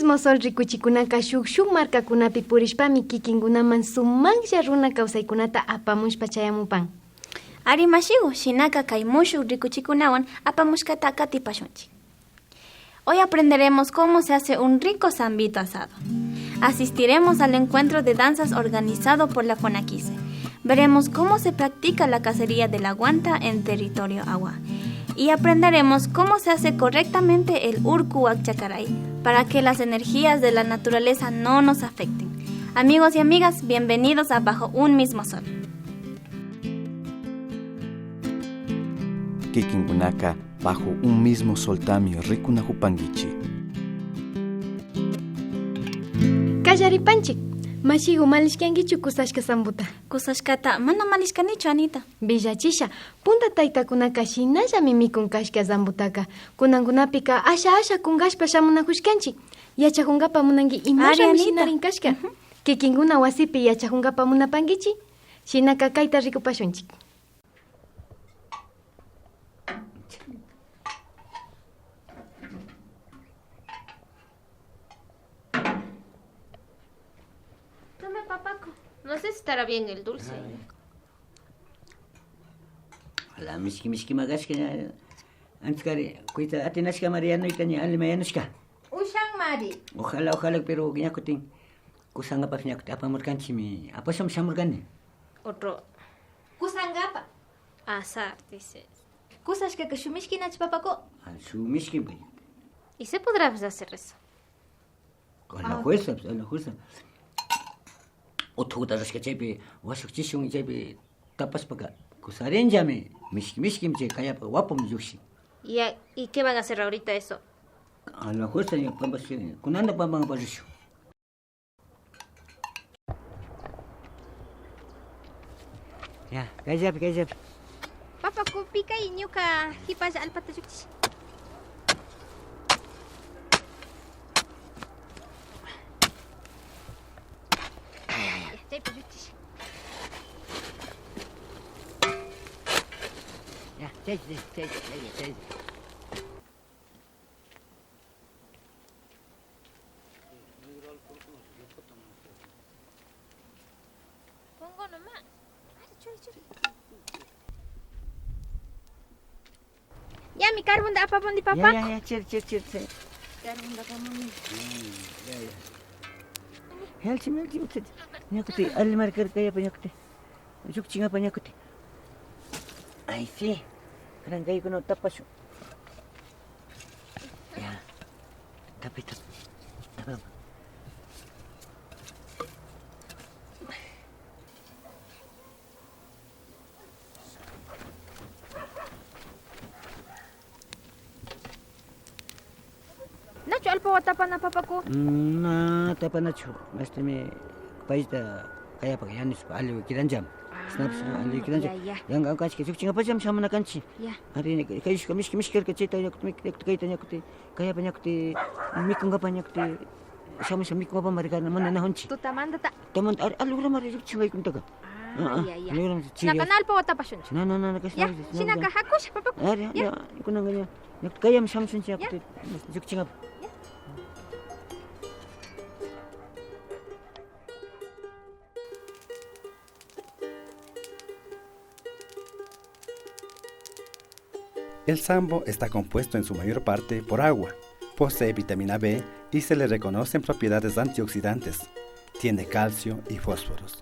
Mismo Sol rikuchikunaka shuk shuk markakunapi purishpami kikinkunaman sumaqlla runa kawsaykunata apamushpa chayamupan. Ari mashigu, shinaka kay mushuk rikuchikunawan apamushkata katipashunchik. Hoy aprenderemos cómo se hace un rico zambito asado. Asistiremos al encuentro de danzas organizado por la Fonaquise. Veremos cómo se practica la cacería de la guanta en territorio agua. Y aprenderemos cómo se hace correctamente el urku chacaray para que las energías de la naturaleza no nos afecten. Amigos y amigas, bienvenidos a Bajo un mismo sol. Kikinkunaka bajo un mismo soltami rikunajupankichik. Kallaripanchik. Mashigu malishkankichu kusashka zambuta. Kusashkata mana malishkanichu, Anita. Villachisha, punta taytakunaka shinallami mikun kashka zambutaka. Kunankunapika asha asha kunkashpa shamunajushkanchik. Yachajunkapa munanki imallami Anita. shinarin kashka. Kikinkuna wasipi yachajunkapa munapankichik. Shinaka kayta rikupashunchik. Tome, papaco. No sé si estará bien el dulce. La mishki mishki magashka antes kuita atinashka mariano itani alima yanushka. Ushan mari. Ojalá ojalá pero ñakutin kusangapaq ñakuti apamurkanchikmi apasham shamurkani. Otro Kusangapa. asar, dice. Kusashkaka shumishkinachu papaco. Su mishki pues. ¿Y se podrá hacer eso? A la fuerza, pues, a la fuerza. Uthuta rashka chaypi wasukchishun chaypi tapaspaka kusarinllami mishki mishkim chay kayapa wapum llukshin. ¿Y qué van a hacer ahorita eso? A la fuerza ya pampas kunanda pampan parishun. Ya, kayllapi kayllapi. Papaco pikay ñuka hipalla allpata llukchish. Chaypi llukchish. Ya, chay chay chay chay chay. Pongo nomás. Ya mi carbón apamundi Ya, papaco. ya, ya, chir, chir, chir, chir. Carbón apamundi. Ya, ya. Helchim, helchim, helchim. Ñakuti, alli markar kayapa ñakuti. Llukchingapa ñakuti. Ay, sí. Kanan kaykuna tapashun. Ya. Tapay, tapay. Tapay. Nachu allpawan tapana papaco. Na, tapanachu. Mastami payta kayapa yanushpa alli kirancham. Snaps alli kirancham. Ya, ya. Yanka kachka llukchingapacham shamuna kanchik. Ya. Ari kayshka mishki mishki karka chayta ñakuti ñakuti kayta ñakuti kayapa ñakuti mikunkapa ñakuti shamusha mikunkapa marikana munanajunchik. Tutamantata. Tamanta ari alli mari llukchingaykuntaka. Ah, ya, ya. Alli Shinaka na allpawan tapashunchik. No, no, no, no, Ya, shinaka hakusha papaco. Ari, ya, kunanka ña. Ñakuti kayam shamushunchik ñakuti llukchingapa. El sambo está compuesto en su mayor parte por agua, posee vitamina B y se le reconocen propiedades antioxidantes. Tiene calcio y fósforos.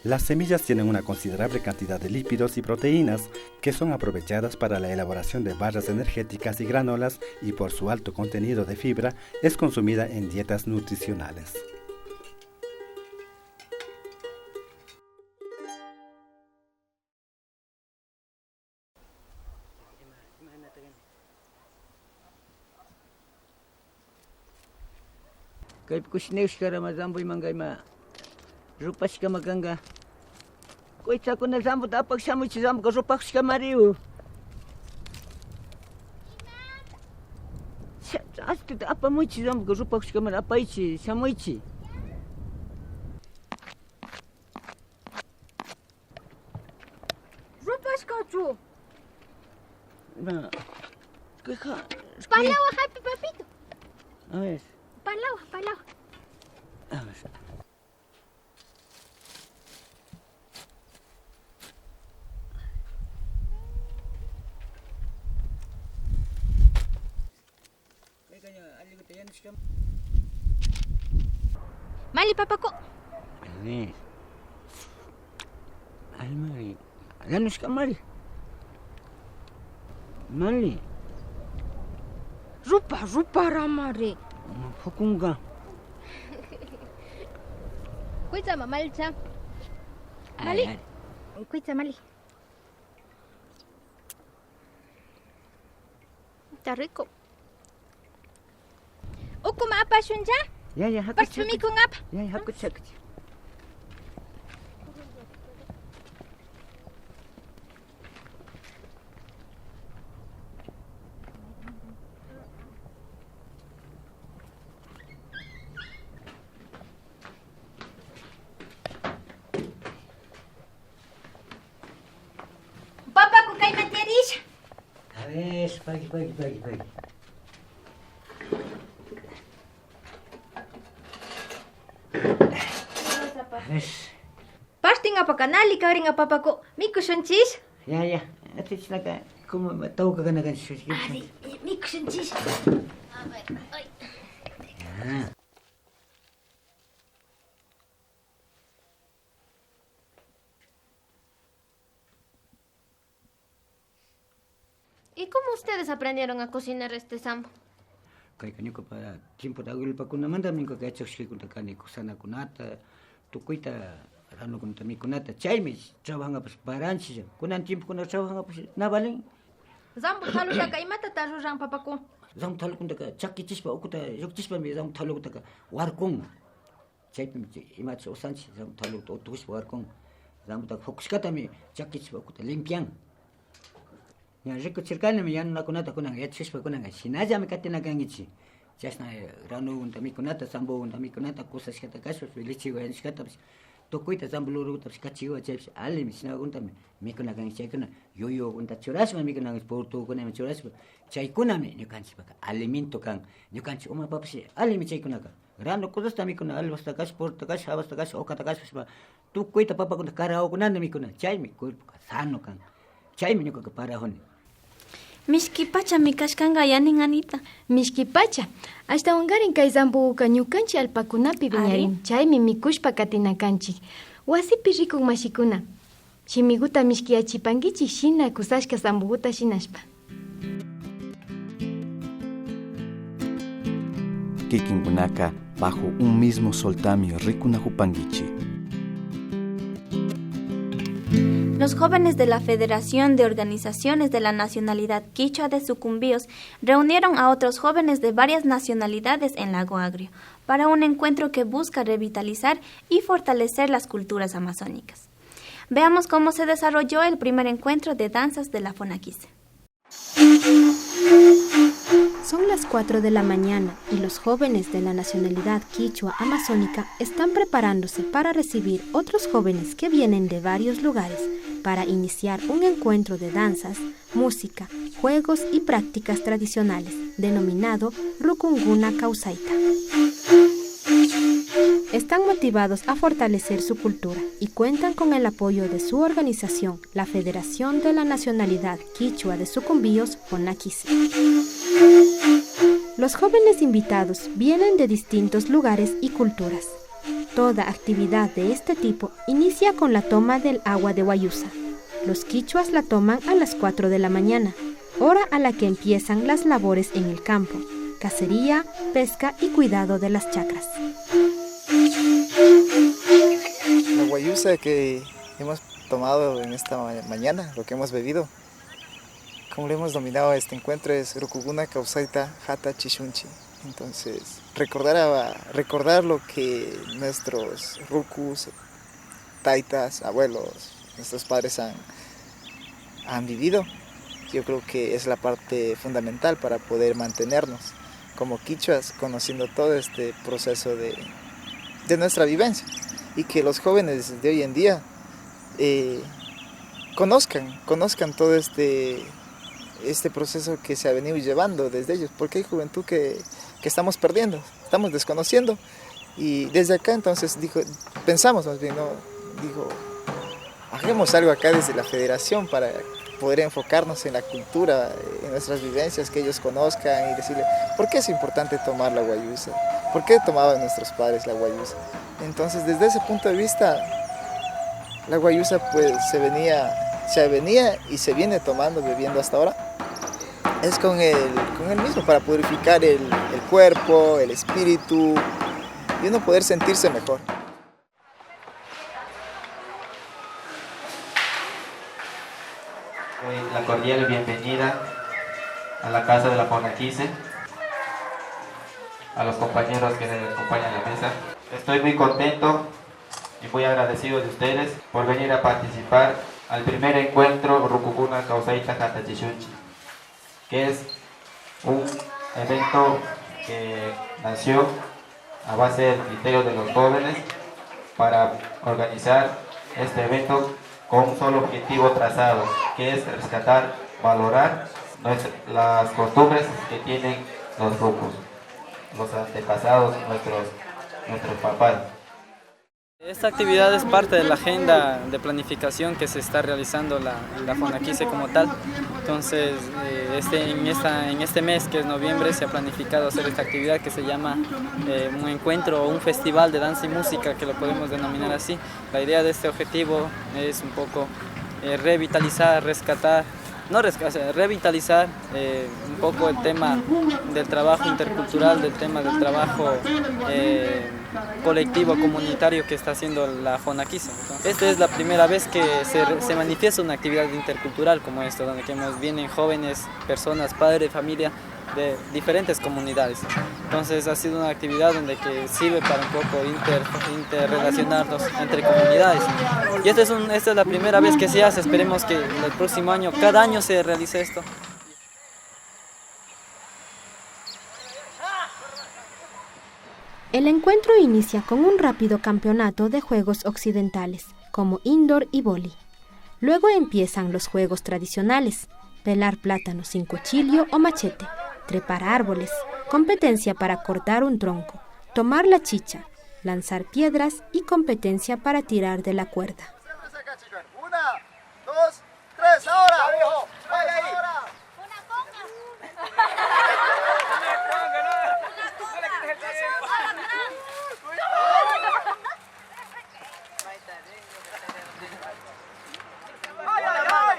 Las semillas tienen una considerable cantidad de lípidos y proteínas que son aprovechadas para la elaboración de barras energéticas y granolas y por su alto contenido de fibra es consumida en dietas nutricionales. Kaypi kushinayushkarama zambuymanga ima rupashkama kanka. Kuytsakuna zambuta apak shamuchi zambuka rupakushkamariw. Ashtita apamuchi zambuka rupakushkamari apaychi shamuychi. Rupashkachu. Ima kayka Palawa hapi papito. A ver. Parlawa, parlawa. A ver. Mali papaku. A ver. Almari. Yanushka mali. Mali. Rupa, rupa ramari. Fukunga. Kuitza mamalcha. Mali. Kuitza mali. Está rico. Ukuma apashun ya? Ya, ya, hakuchi. Parchumikun apa. Ya, ya, hakuchi, hakuchi. Papaku kayman tiyarisha. A ver, pagui, pagui, pagui, pagui. Partinga kanali kawringa papaku mikushunchis. Ya, ya. Atichnaka como tawka kanakanchis. Ari, mikushunchis. A ver, ay. ¿Y cómo ustedes aprendieron a cocinar este sambo? Kayka ñuqapa tiempo aguilpakunamanta ñuqaqa yachaqshqaykuna kani kusanakunata, tukuyta ranukunata mikunata, chaymi trabajangapas paranchis, kunan tiempokuna trabajangapas na valin. Zambo thalutaka imatata ruran papaku? Zambo thalukunataka chakichispa ukuta lluqchispami zambo thalukutaka warkun. Chaypimi imatas usanchis zambo thalukuta utukuspa warkun. Zambotaka fukushkatami chakichispa ukuta limpian. Ña rikuchirkanimi yanunakunata kunan yachashpa kunan shinallami katina kankichik. Chashna ranukunata mikunata, zambokunata mikunata, kusashkata kashpapish, lichiwan yanushkatapish, tukuyta zambulurukutapish kachiwan chaypish allimi shinakuntami mikuna kankichik. Chaykuna yuyukunata churashpa mikuna kankichik, purtukunami churashpa chaykunami ñukanchikpaka alimento kan. Ñukanchik umapapish allimi chaykunaka. Ranu kusasta mikuna, alvasta kashpa, purtuta kashpa, habasta kashpa, uqata kashpa, tukuyta papakunata karawakunata mikuna. Chaymi cuerpoka sano kan. Chaymi ñuqaqa parajuni. Mishkipacha mikashkanqa yanin Anita. Mishkipacha. Ashtawankarin kay zambuuka ñukanchik allpakunapi wiñarin. Chaymi mikushpa katinakanchik. Wasipi rikuk mashikuna. Shimiguta mishkiyachipankichik shina kusashka zambuguta shinashpa. Kikinkunaka bajo un mismo soltami rikunajupankichik. Los jóvenes de la Federación de Organizaciones de la Nacionalidad Quichua de Sucumbíos reunieron a otros jóvenes de varias nacionalidades en Lago Agrio para un encuentro que busca revitalizar y fortalecer las culturas amazónicas. Veamos cómo se desarrolló el primer encuentro de danzas de la Fonaquise. Son las 4 de la mañana y los jóvenes de la nacionalidad quichua amazónica están preparándose para recibir otros jóvenes que vienen de varios lugares para iniciar un encuentro de danzas, música, juegos y prácticas tradicionales, denominado Rukunguna Kausaita. Están motivados a fortalecer su cultura y cuentan con el apoyo de su organización, la Federación de la Nacionalidad Quichua de Sucumbíos, Fonaquise. Los jóvenes invitados vienen de distintos lugares y culturas. Toda actividad de este tipo inicia con la toma del agua de Guayusa. Los quichuas la toman a las 4 de la mañana, hora a la que empiezan las labores en el campo, cacería, pesca y cuidado de las chacras. La guayusa que hemos tomado en esta mañana, lo que hemos bebido, como le hemos dominado a este encuentro, es Rukuguna Kausaita Hata Chishunchi. Entonces, recordar lo que nuestros rukus, taitas, abuelos, nuestros padres han vivido, yo creo que es la parte fundamental para poder mantenernos como quichuas, conociendo todo este proceso de nuestra vivencia, y que los jóvenes de hoy en día conozcan todo este proceso que se ha venido llevando desde ellos, porque hay juventud que que estamos perdiendo, estamos desconociendo. Y desde acá entonces dijo, pensamos más bien, ¿no? Dijo, hagamos algo acá desde la federación para poder enfocarnos en la cultura, en nuestras vivencias, que ellos conozcan y decirle, ¿por qué es importante tomar la guayusa? ¿Por qué tomaban nuestros padres la guayusa? Entonces, desde ese punto de vista, la guayusa pues se venía y se viene tomando, bebiendo hasta ahora. Es con el mismo, para purificar el cuerpo, el espíritu y uno poder sentirse mejor. Doy la cordial bienvenida a la casa de la Fonaquise, a los compañeros que nos acompañan a la mesa. Estoy muy contento y muy agradecido de ustedes por venir a participar al primer encuentro Rukukuna Kawsayta Hatachishunchik, que es un evento que nació a base del criterio de los jóvenes para organizar este evento con un solo objetivo trazado, que es rescatar, valorar las costumbres que tienen los rucos, los antepasados, nuestros papás. Esta actividad es parte de la agenda de planificación que se está realizando la Fonaquise como tal. Entonces, en este mes, que es noviembre, se ha planificado hacer esta actividad que se llama un encuentro o un festival de danza y música, que lo podemos denominar así. La idea de este objetivo es un poco revitalizar, rescatar, no rescatar, revitalizar un poco el tema del trabajo intercultural, del tema del trabajo colectivo, comunitario que está haciendo la Fonaquise. Esta es la primera vez que se manifiesta una actividad intercultural como esta, donde que vienen jóvenes, personas, padres de familia de diferentes comunidades. Entonces ha sido una actividad donde que sirve para un poco interrelacionarnos entre comunidades. Y esta es la primera vez que se hace. Esperemos que el próximo año, cada año se realice esto. El encuentro inicia con un rápido campeonato de juegos occidentales, como indoor y vóley. Luego empiezan los juegos tradicionales, pelar plátano sin cuchillo o machete, trepar árboles, competencia para cortar un tronco, tomar la chicha, lanzar piedras y competencia para tirar de la cuerda. 1, 2, 3, ahora. ¡Vaya ahí!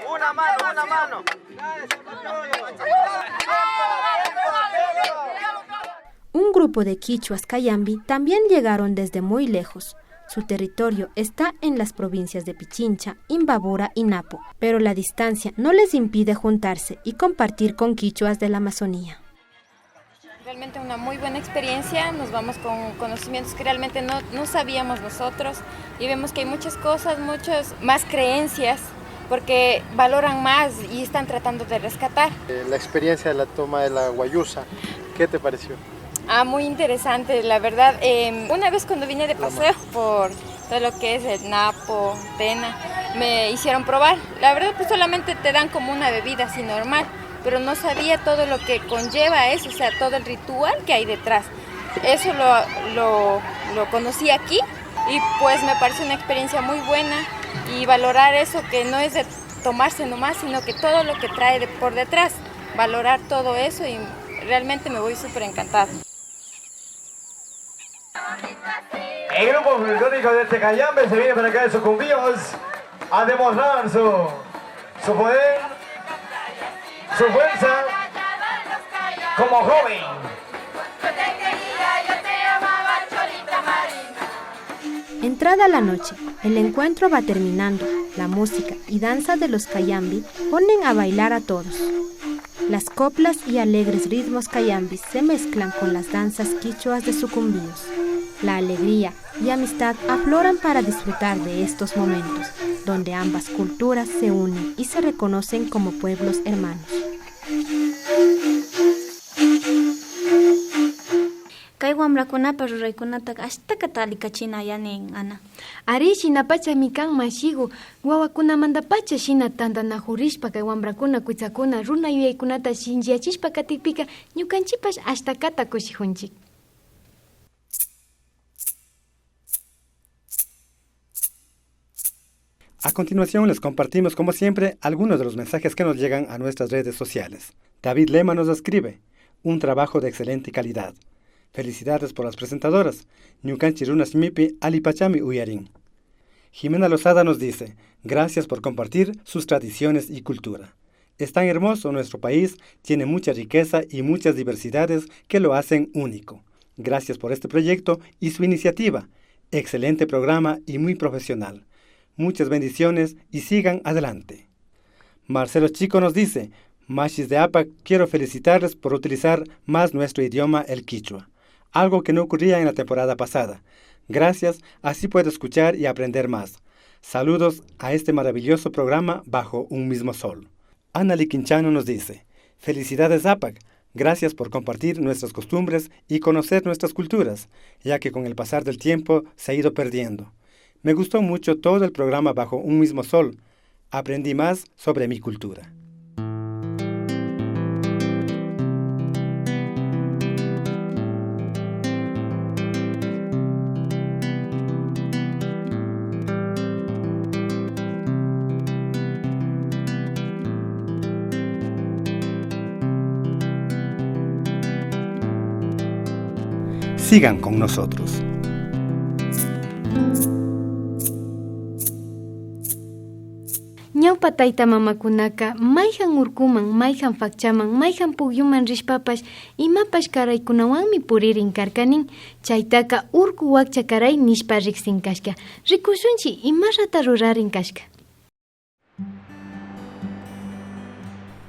Una mano, una mano. Un grupo de quichuas cayambi también llegaron desde muy lejos. Su territorio está en las provincias de Pichincha, Imbabura y Napo, pero la distancia no les impide juntarse y compartir con quichuas de la Amazonía. Realmente una muy buena experiencia, nos vamos con conocimientos que realmente no sabíamos nosotros y vemos que hay muchas cosas, muchas más creencias, porque valoran más y están tratando de rescatar. La experiencia de la toma de la guayusa, ¿qué te pareció? Ah, muy interesante, la verdad. Una vez cuando vine de paseo por todo lo que es el Napo, Tena, me hicieron probar. La verdad, pues solamente te dan como una bebida así normal, pero no sabía todo lo que conlleva eso, o sea, todo el ritual que hay detrás. Eso lo conocí aquí y pues me pareció una experiencia muy buena y valorar eso que no es de tomarse nomás, sino que todo lo que trae por detrás, valorar todo eso y realmente me voy súper encantada. El grupo folclórico de este Cayambe se viene para acá de Sucumbíos a demostrar su poder, su fuerza como joven. Entrada la noche, el encuentro va terminando. La música y danza de los cayambi ponen a bailar a todos. Las coplas y alegres ritmos cayambis se mezclan con las danzas quichuas de Sucumbíos. La alegría y amistad afloran para disfrutar de estos momentos, donde ambas culturas se unen y se reconocen como pueblos hermanos. Kay Wamrakunapa ruraykunataka ashtakata alikachina yanin, Ana. Ari shinapachami kan mashigu, wawakunamantapacha shina tantanajurishpa kay wamrakuna kuytsakuna runa yuyaykunata shinchiyachishpa katikpika ñukanchikpash ashtakata kushijunchik. A continuación les compartimos, como siempre, algunos de los mensajes que nos llegan a nuestras redes sociales. David Lema nos escribe: un trabajo de excelente calidad. Felicidades por las presentadoras. Ñukanchi runa shimipi alipachami uyarin. Jimena Lozada nos dice: gracias por compartir sus tradiciones y cultura. Es tan hermoso nuestro país, tiene mucha riqueza y muchas diversidades que lo hacen único. Gracias por este proyecto y su iniciativa. Excelente programa y muy profesional. Muchas bendiciones y sigan adelante. Marcelo Chico nos dice: Mashis de APAC, quiero felicitarles por utilizar más nuestro idioma, el quichua, algo que no ocurría en la temporada pasada. Gracias, así puedo escuchar y aprender más. Saludos a este maravilloso programa Bajo un mismo sol. Ana Liquinchano nos dice: felicidades APAC, gracias por compartir nuestras costumbres y conocer nuestras culturas, ya que con el pasar del tiempo se ha ido perdiendo. Me gustó mucho todo el programa Bajo un mismo sol. Aprendí más sobre mi cultura. Sigan con nosotros. Ñawpa tayta mamakunaka mayhan urkuman, mayhan fakchaman, mayhan pukyuman rishpapash imapash karaykunawanmi puririn karkanin. Chaytaka urku wakcha karay nishpa riksin kashka. Rikushunchi imarata rurarin kashka.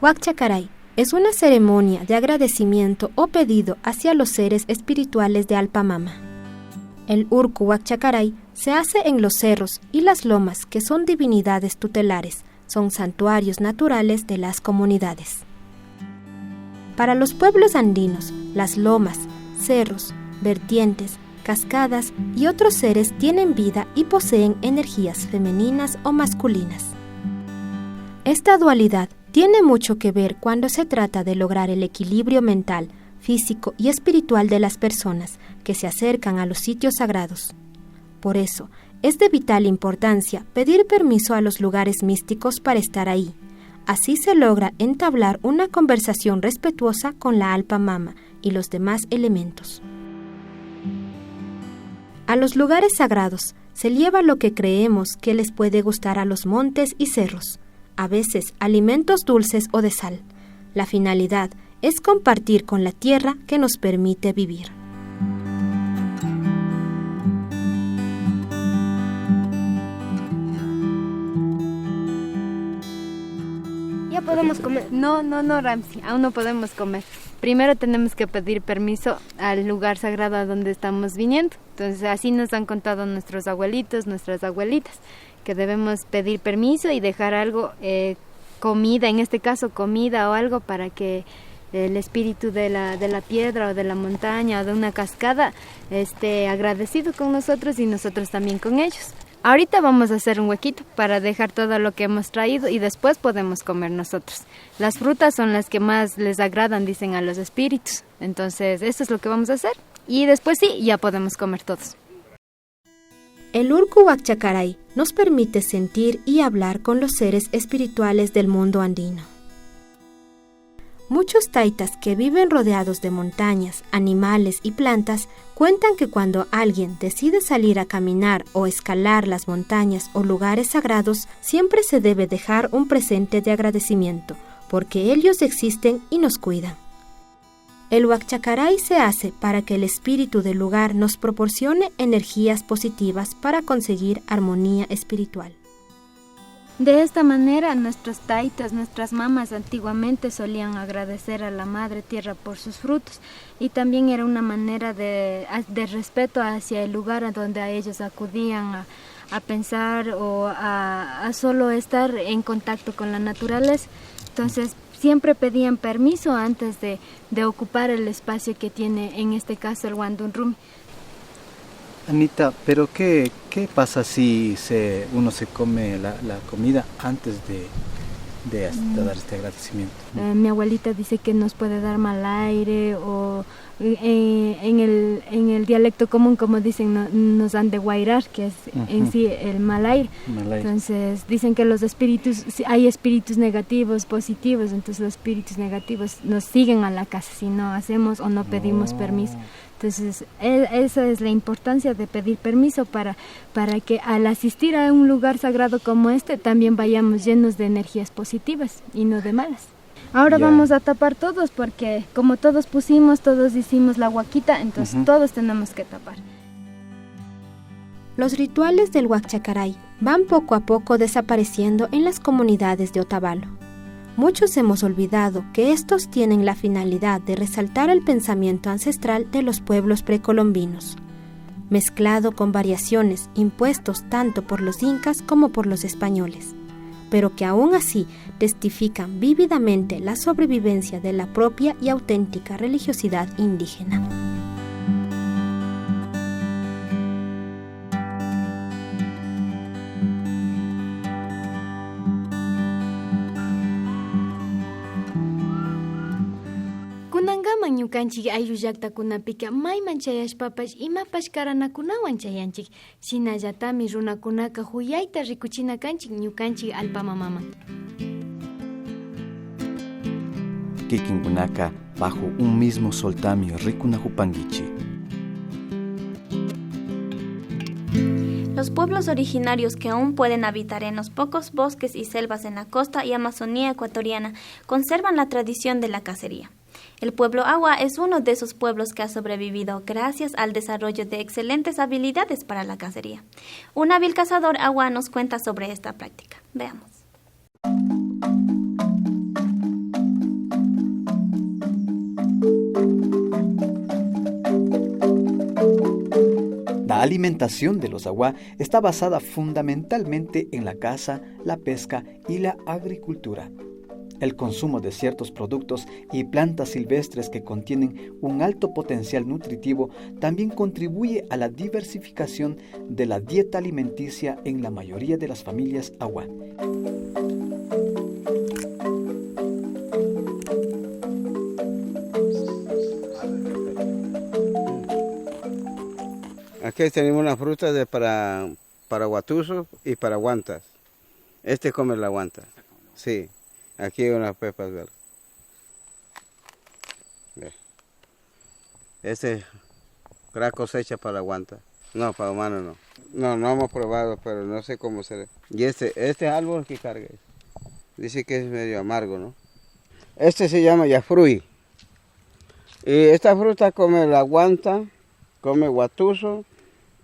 Wakcha karay es una ceremonia de agradecimiento o pedido hacia los seres espirituales de Alpamama. El Urku Wakchakaray se hace en los cerros y las lomas, que son divinidades tutelares, son santuarios naturales de las comunidades. Para los pueblos andinos, las lomas, cerros, vertientes, cascadas y otros seres tienen vida y poseen energías femeninas o masculinas. Esta dualidad tiene mucho que ver cuando se trata de lograr el equilibrio mental, físico y espiritual de las personas que se acercan a los sitios sagrados. Por eso, es de vital importancia pedir permiso a los lugares místicos para estar ahí. Así se logra entablar una conversación respetuosa con la Alpamama y los demás elementos. A los lugares sagrados se lleva lo que creemos que les puede gustar a los montes y cerros, a veces alimentos dulces o de sal. La finalidad es compartir con la tierra que nos permite vivir. ¿Ya podemos comer? No, no, no, Ramsey, aún no podemos comer. Primero tenemos que pedir permiso al lugar sagrado a donde estamos viniendo. Entonces, así nos han contado nuestros abuelitos, nuestras abuelitas, que debemos pedir permiso y dejar algo, comida, en este caso comida o algo, para que el espíritu de la piedra o de la montaña o de una cascada esté agradecido con nosotros y nosotros también con ellos. Ahorita vamos a hacer un huequito para dejar todo lo que hemos traído y después podemos comer nosotros. Las frutas son las que más les agradan, dicen, a los espíritus. Entonces, esto es lo que vamos a hacer. Y después sí, ya podemos comer todos. El Urku Wakchakaray nos permite sentir y hablar con los seres espirituales del mundo andino. Muchos taitas que viven rodeados de montañas, animales y plantas cuentan que cuando alguien decide salir a caminar o escalar las montañas o lugares sagrados, siempre se debe dejar un presente de agradecimiento, porque ellos existen y nos cuidan. El Wakchakaray se hace para que el espíritu del lugar nos proporcione energías positivas para conseguir armonía espiritual. De esta manera, nuestros taitas, nuestras mamas antiguamente solían agradecer a la Madre Tierra por sus frutos, y también era una manera de respeto hacia el lugar a donde a ellos acudían a pensar o a solo estar en contacto con la naturaleza. Entonces, Siempre pedían permiso antes de ocupar el espacio que tiene, en este caso, el Wandun Rumi. Anita, ¿pero qué pasa si uno se come la comida antes de dar este agradecimiento? Mi abuelita dice que nos puede dar mal aire o en el dialecto común, como dicen, nos han de guairar, que es en sí el mal aire. Entonces dicen que los espíritus, hay espíritus negativos, positivos, entonces los espíritus negativos nos siguen a la casa si no hacemos o no pedimos permiso. Entonces, esa es la importancia de pedir permiso para que al asistir a un lugar sagrado como este también vayamos llenos de energías positivas y no de malas. Ahora vamos a tapar todos porque como todos pusimos, todos hicimos la huaquita, entonces todos tenemos que tapar. Los rituales del Huacchacaray van poco a poco desapareciendo en las comunidades de Otavalo. Muchos hemos olvidado que estos tienen la finalidad de resaltar el pensamiento ancestral de los pueblos precolombinos, mezclado con variaciones impuestos tanto por los incas como por los españoles, pero que aún así testifican vívidamente la sobrevivencia de la propia y auténtica religiosidad indígena. Kunankaman ñukanchik ayllu llaqtakunapika mayman chayashpapash imapash karanakunawan chayanchik, shinallatami runakunaka huyayta rikuchina kanchik ñukanchik allpa mamaman. Kikinkunaka bajo un mismo soltami rikunajupankichik. Los pueblos originarios que aún pueden habitar en los pocos bosques y selvas en la costa y Amazonía ecuatoriana conservan la tradición de la cacería. El pueblo Agua es uno de esos pueblos que ha sobrevivido gracias al desarrollo de excelentes habilidades para la cacería. Un hábil cazador Agua nos cuenta sobre esta práctica. Veamos. La alimentación de los Awá está basada fundamentalmente en la caza, la pesca y la agricultura. El consumo de ciertos productos y plantas silvestres que contienen un alto potencial nutritivo también contribuye a la diversificación de la dieta alimenticia en la mayoría de las familias Awá. Aquí tenemos una fruta para guatusos y para guantas. Este come la guanta, sí. Aquí hay unas pepas verdes. Este es gran cosecha para la guanta. No, para humano no. No, no hemos probado, pero no sé cómo será. Y este árbol que carga. Dice que es medio amargo, ¿no? Este se llama yafrui. Y esta fruta come la guanta, come guatuso,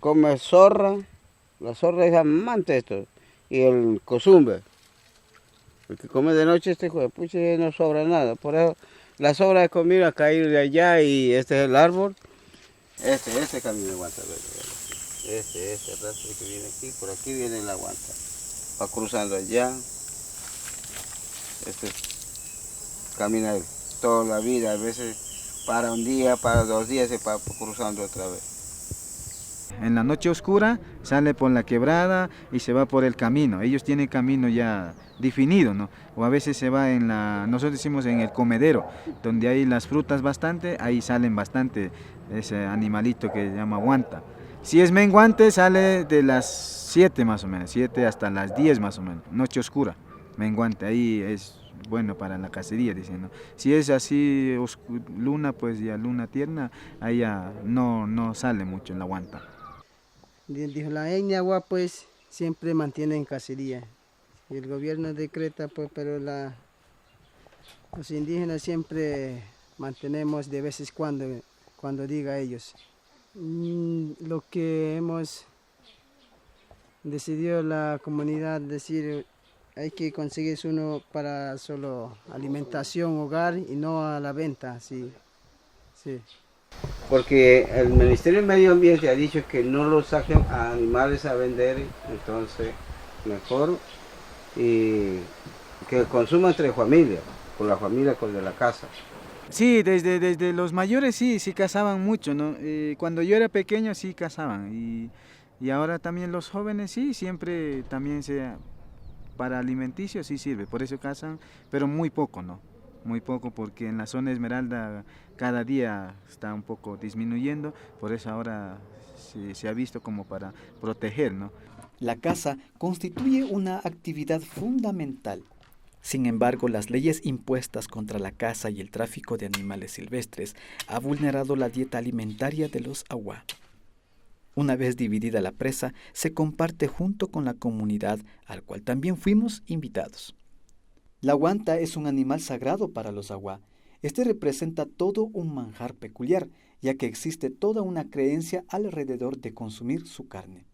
come zorra. La zorra es amante de esto. Y el cozumbe. El que come de noche este hijo de pucha no sobra nada. Por eso la sobra de comida ha caído de allá y este es el árbol. Este camino aguanta. Este rastro que viene aquí, por aquí viene la guanta. Va cruzando allá. Este camina toda la vida, a veces para un día, para 2 días se va cruzando otra vez. En la noche oscura sale por la quebrada y se va por el camino. Ellos tienen camino ya definido, ¿no? O a veces se va en la, nosotros decimos en el comedero, donde hay las frutas bastante, ahí salen bastante ese animalito que se llama guanta. Si es menguante sale de las 7 más o menos, 7 hasta las 10 más o menos, noche oscura, menguante, ahí es bueno para la cacería, dicen, ¿no? Si es así luna, pues ya luna tierna, ahí ya no sale mucho en la guanta. Dijo, la etnia Awá pues siempre mantiene en cacería. Y el gobierno decreta pues, pero los indígenas siempre mantenemos de vez en cuando diga ellos. Lo que hemos decidido la comunidad decir, hay que conseguir uno para solo alimentación, hogar y no a la venta, sí. Sí. Porque el Ministerio del Medio Ambiente ha dicho que no los saquen a animales a vender, entonces mejor y que consuman entre familias. Con la familia, con de la casa. Sí, desde los mayores sí cazaban mucho, ¿no? Cuando yo era pequeño sí cazaban y ahora también los jóvenes sí, siempre también para alimenticio sí sirve, por eso cazan, pero muy poco, ¿no? Muy poco porque en la zona Esmeralda cada día está un poco disminuyendo, por eso ahora se ha visto como para proteger, ¿no? La caza constituye una actividad fundamental. Sin embargo, las leyes impuestas contra la caza y el tráfico de animales silvestres ha vulnerado la dieta alimentaria de los awá. Una vez dividida la presa, se comparte junto con la comunidad al cual también fuimos invitados. La guanta es un animal sagrado para los awá. Este representa todo un manjar peculiar, ya que existe toda una creencia alrededor de consumir su carne.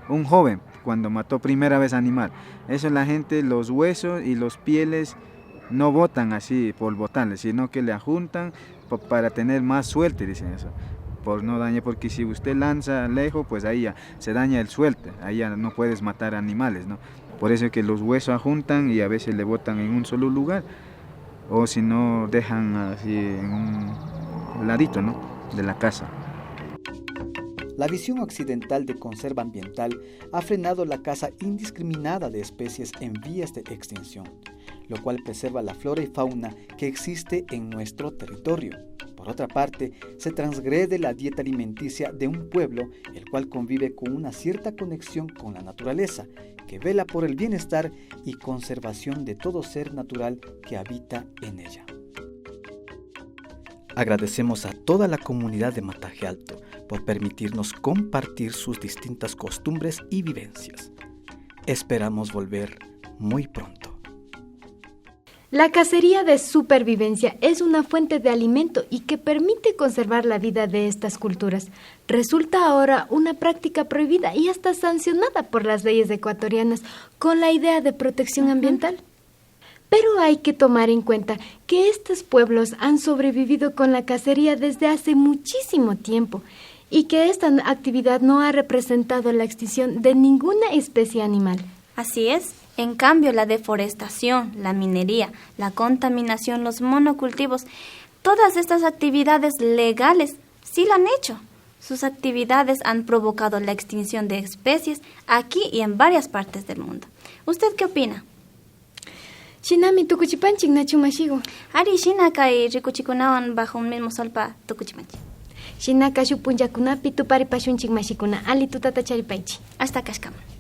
Un joven, cuando mató primera vez animal, eso la gente, los huesos y los pieles no botan así por botarle, sino que le ajuntan para tener más suerte, dicen eso, por no dañar, porque si usted lanza lejos, pues ahí ya se daña el suerte, ahí ya no puedes matar animales, ¿no? Por eso es que los huesos ajuntan y a veces le botan en un solo lugar, o si no dejan así en un ladito, ¿no?, de la casa. La visión occidental de conserva ambiental ha frenado la caza indiscriminada de especies en vías de extinción, lo cual preserva la flora y fauna que existe en nuestro territorio. Por otra parte, se transgrede la dieta alimenticia de un pueblo, el cual convive con una cierta conexión con la naturaleza, que vela por el bienestar y conservación de todo ser natural que habita en ella. Agradecemos a toda la comunidad de Mataje Alto por permitirnos compartir sus distintas costumbres y vivencias. Esperamos volver muy pronto. La cacería de supervivencia es una fuente de alimento y que permite conservar la vida de estas culturas. Resulta ahora una práctica prohibida y hasta sancionada por las leyes ecuatorianas con la idea de protección ambiental. Pero hay que tomar en cuenta que estos pueblos han sobrevivido con la cacería desde hace muchísimo tiempo y que esta actividad no ha representado la extinción de ninguna especie animal. Así es. En cambio, la deforestación, la minería, la contaminación, los monocultivos, todas estas actividades legales sí lo han hecho. Sus actividades han provocado la extinción de especies aquí y en varias partes del mundo. ¿Usted qué opina? Shinami tukuchipanchik nachu mashigu. Ari shinaka y rikuchikunawan bajo un mismo solpa tukuchipanchik. Shinaka shuk punllakunapi tuparipashunchik mashikuna ali tutata charipaychik. Hasta kashkaman.